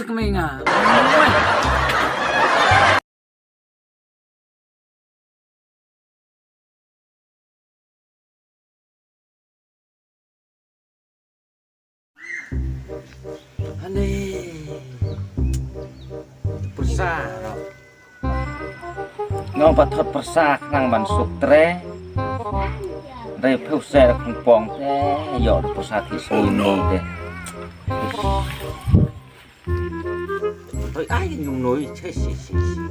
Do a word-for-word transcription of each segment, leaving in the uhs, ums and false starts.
Kmie nga. Ani. Pyrsa. Nong pat thot pyrsa khnang ban suk tre. Re pheu se da khong pong te. Yo da pyrsa thi sui ni te. Oi ai nung noi che si si si.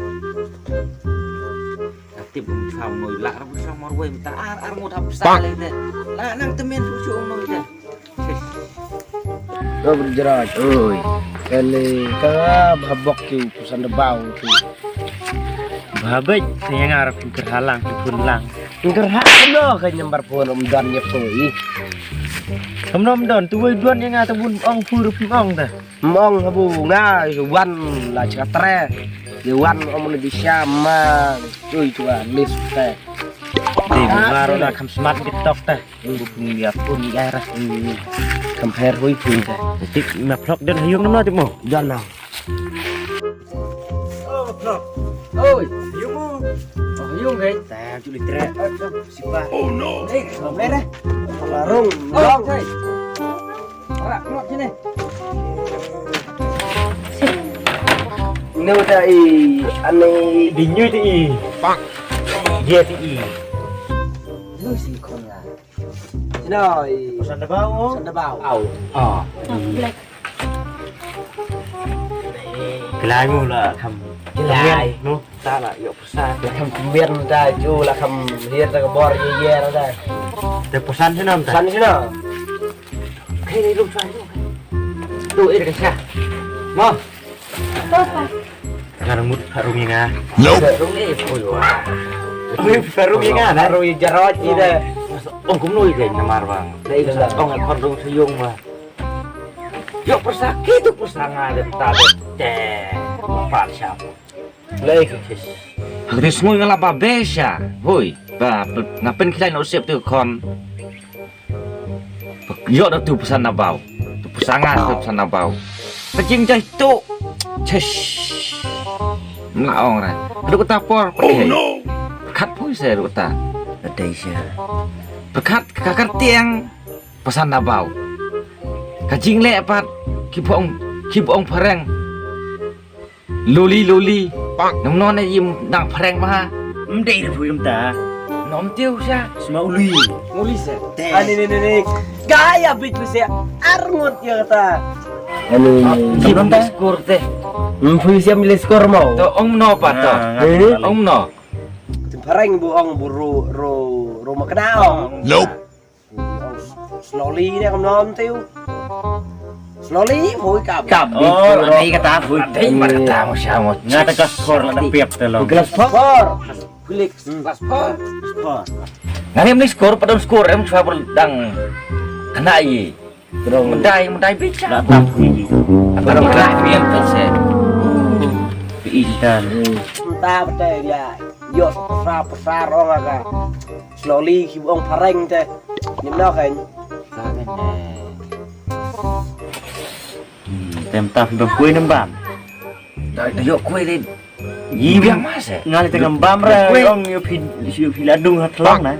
Ka tip bum chwa noi la ra bum chwa mar wei ta ar ar ngut hap sa le te. La nang temen chu chu noi te. Ko berjerat. Oi. Kali ka bhabok ki pusan debau ki. Bhabek saya ngarap pingkir halang pingkir lang. Pingkir halang no ka nyambar pun om dan nyep ko i. Kam nom don tu wei don yang ata bun ong pur pun ong ta. Mong habu nga wan la chatre. Wan om le di syama. Ui tu lis te. Di maro la kam smart TikTok ta. Bukung dia pun ya rah. Kam her hui pun ta. Tik ma phlok den hayung no ti mo. Jan na. Oh, phlok. Oi, hayung mo. Oh, hayung gai. Ta chu li tre. Oh, sipa. Oh no. Eh, kam her eh. Larung. Oh, long. Ora, phlok sini. Ini udah i, ane. Dinyu ti i. Pak. Dia ti i. Lu si kon lah. Sino i. Pesan debau. Pesan debau. Au. Ah. Black. Kelai mu lah kam. Kelai. Mu tak lah yuk pesan. Lah kam kembian dah ju lah kam hir dah kebor ye ye dah. Dah pesan sino tak? Pesan sino. Hei, ni rum pesan tu. Tu eh dah kasih. Mo. Apa? Ngar mut harum yang ah. Nope. Harum ni, oh yo. Harum yang ah, harum yang jarot ni dah. Oh, kumno ide namar bang. Dah itu dah. Oh, ngakon rung seyung bang. Yo persaki tu persanga de ta de. Te. Pat siapa? Lai ke kes. Hak de semua ngala ba besha. Hoi, ba ngapen kilai no sep tu kon. Yo da tu pesan nabau. Tu pesanga tu pesan nabau. Kajing jai tu. Chesh. Mla ong ra. Duk ta por. Oh no. Kat pun saya duk ta. Ada saya. Pekat kakar tiang pesan nabau. Kajing le pat kibong kibong pareng. Luli luli. Nong non ne yim dang pareng ba. Mdei de pui ta. Nom tiu sha. Sma uli. Uli sha. Ani ne ne ne. Gaya bit sha. Arngut ya ta. Ani. Yim ta skor te. Mpui sha mile skor mau. To ong no pa to. Ong no. Tim pareng bu ong bu ru ru ru makna ong. Nope. Slowly ne kam nom tiu. Slowly hoi kap. Kap. Oh, ni kata hoi. Dei mar kata mo sha mo. Nga ta ka skor la piap te lo. Glass four. Klik glass four. Four. Nga ni skor padon skor em chwa bol dang kena i. Medai medai bicha. La ta hoi. Apa dah biang tu se. Pi intan. Entah betul dia. Yo sa pesa pesa rong aga. Slowly ki ong pareng te. Nim na kan. Tem ta fi bang kue nem bam. Da da yo kue de. Yi biang mas eh. Ngali tengah bam re ong yo fi yo fi ladung hat long na.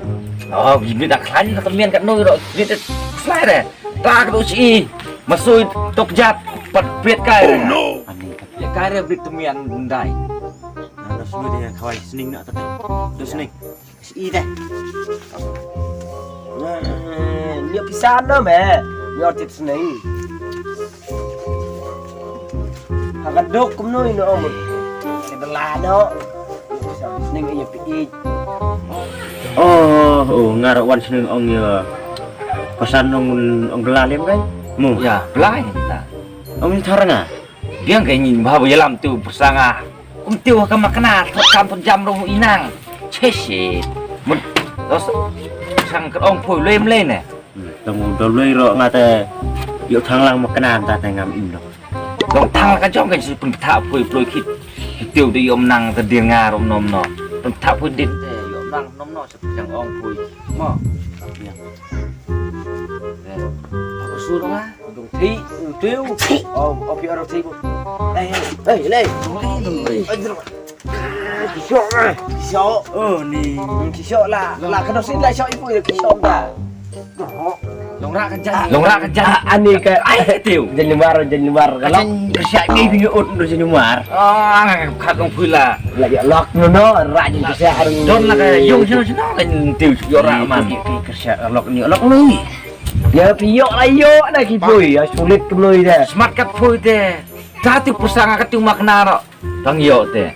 Oh, bi bi da klan ka temian kat no ro. Bi te slai re. Ta ka do si. Masui tok jat pat pet kai. Oh no. Ani ka pet kai re bi temian bundai. Na do sini de kawai sning na ta. Do sning. Si deh. Nyo pisan no me. Nyo tit sneng. Haga dok kumno ino omut. Kedela no. Nyo pisan sneng iya pi. Oh, oh, ngar wan sneng ong ya. Pesan ong ong belalim kan? Mu. Ya, belai kita. Ong ni tharanga. Biang ka ngi ba ba yalam tu persanga. Kum tiu ka makna thot kam thot jam rong inang. Che shi. Mun dos sang ka ong poi lem le ne. Tong do loi ro nga te yo thang lang makna ta te ngam im lo. Dong thang ka jong ka si pun tha poi ploi khit. Tiu de yom nang te dir nga rom nom no. Pun tha poi dit te yom nang nom no se jang ong poi. Mo. Biang. Apa sur nga? Dong Ti, tiu. Oh, oh, pi aro ti. Hey, hey, hey. Ki shok, eh. Ki shok. Oh, ni. Ki shok la. La ka dosin la shok ibu ya ki shok da. Long ra ka jan. Long ra ka jan. Ani ka. Ai, tiu. Jan nyumar, jan nyumar. Kalau kerja ni punya ut tu jan nyumar. Ah, kat long pula. Lagi lok no no, rajin kerja hari. Don la ka yung sino sino kan tiu yo ra man. Kerja lok ni, lok ni. Ya phi ïoh la ïoh na ki poi, ya sulit kumno ïa. Smat kat poi te. Ta tu pyrsa nga kat tu mak na ro. Tang ïoh te.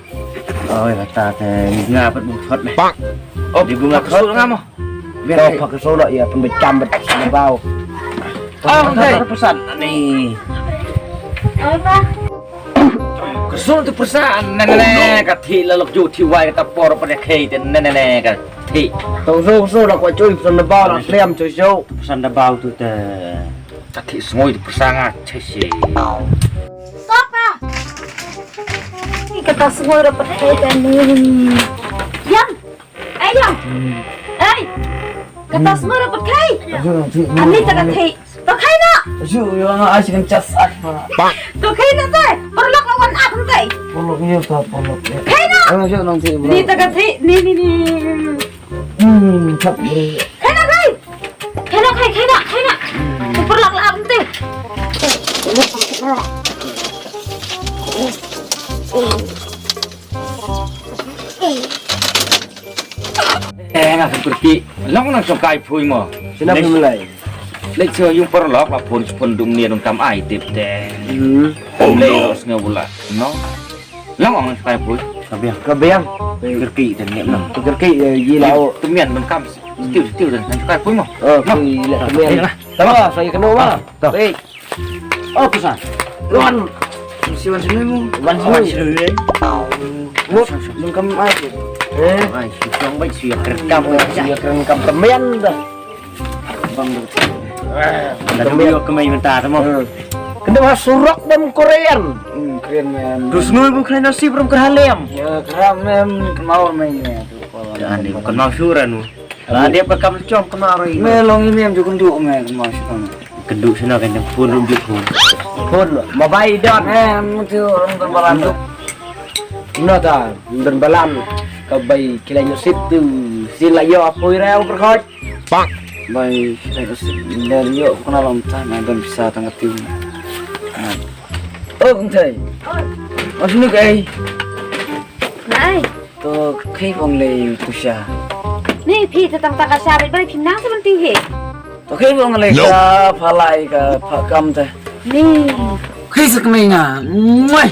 Oi kata te. Nga pat bung thot ne. Oh, di bung ka thot nga mo. Biar to pak solo ya pembecam bet bau. Oh, okay. Pesan ni. Apa? Ka sur tu pyrsa ne ne ne ka thik la lok ju thik wai ka por pa ne khei te ne ne ne ka thik. To so so da ko chui pyrsa da bau la slem chui so. Pyrsa da bau tu te ka thik sngoi tu pyrsa nga che shi. Stop pa. Ni kata sngoi da pa khei te ni. Yang. Ei, Yang. Ei. Kata sngoi da pa khei. Ani ta ka thik. To khei noh. Shu, yo nga ai chicken chas ak pa. To khei noh te. Paralok la wan ap te. Paralok ni ta paralok. Khei noh. Ang shu nang ti. Ni ta ka thik, ni ni ni. Hmm, chap ni. Khei noh khei. Khei noh khei, khei noh, khei noh. To paralok la ap te. Eh, nga kyrki. Long nang sngewkai phui mo. Sina phi mlai. Lek sio yung paralok la pun sepun dung ni dung kam ai tip te. Hmm. Lek los nge bula. No. Long nang sngewkai phui. Ka biang. Ka biang. Kyrki te ni no. Kyrki yi la o. Temian dung kam. Stiu stiu dan nang sngewkai phui mo. Oh, phui lek temian. Tama saya kena ma. Baik. Oh, pesan. Wan. Si wan sini mu. Wan sini. Wan sini. Mut, mun kam ai. Eh. Ai, si tuang baik si keren kam. Si keren kam temen dah. Bang. Dah dulu ke mai mentah temu. Kena mah surak dan Korean. Hmm, keren man. Terus nui bu kena nasi belum kerhalem. Ya, keram man, kemau main ya. Jangan ni, bukan mau suran. Lah dia perekam lecong kena hari. Me long ini yang juga duk me kemau suran. Keduk sana kan yang pun rujuk pun. Pun mabai don. Eh, mesti orang berbalan tu. Ino ta, don balan. Ka bai kila nyusip tu. Sila yo apa ira yang berkhot. Bai kila nyusip. Dan yo kena long ta na don bisa tang tiu. Oh, kung thai. Masuk ni kai. Nai. To khei phong le tu sha. Ni phi ta tang ta ka sha bai bai phi nang sa ban tiu he. To khei phong le ka phalai ka pha kam te. Ni. Khei sak ni nga. Muai.